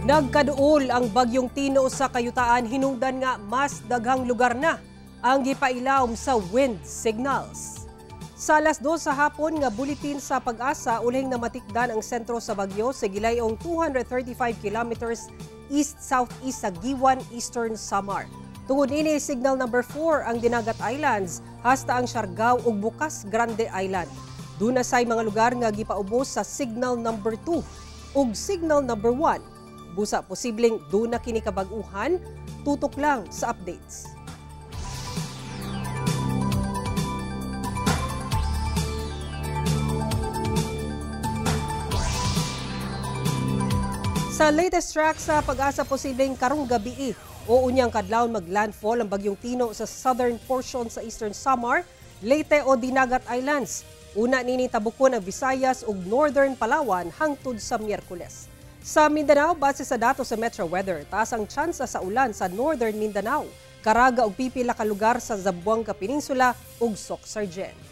Nagkaduol ang bagyong Tino sa kayutaan, hinungdan nga mas daghang lugar na ang gipailawom sa wind signals. Sa alas 2 sa hapon nga buletin sa Pag-asa, ulahing namatikdan ang sentro sa bagyo sa gilayong 235 kilometers east-southeast sa Guiuan, Eastern Samar. Tungod ini, signal number 4 ang Dinagat Islands hasta ang Siargao ug Bucas Grande Island. Duna say mga lugar nga gipaubos sa signal number 2 ug signal number 1. Busa posibleng duna kini kabag-uhan, tutok lang sa updates. Sa latest track sa Pag-asa, posibleng karong gabii o unyang kadlawon maglandfall ang bagyong Tino sa southern portion sa Eastern Samar, Leyte o Dinagat Islands. Una nini tabukon ang Visayas ug Northern Palawan hangtod sa Miyerkules. Sa Mindanao, base sa datos sa Metro Weather, taas ang tsansa sa ulan sa Northern Mindanao, Caraga ug pipila ka lugar sa Zamboanga Peninsula ug Soccsksargen.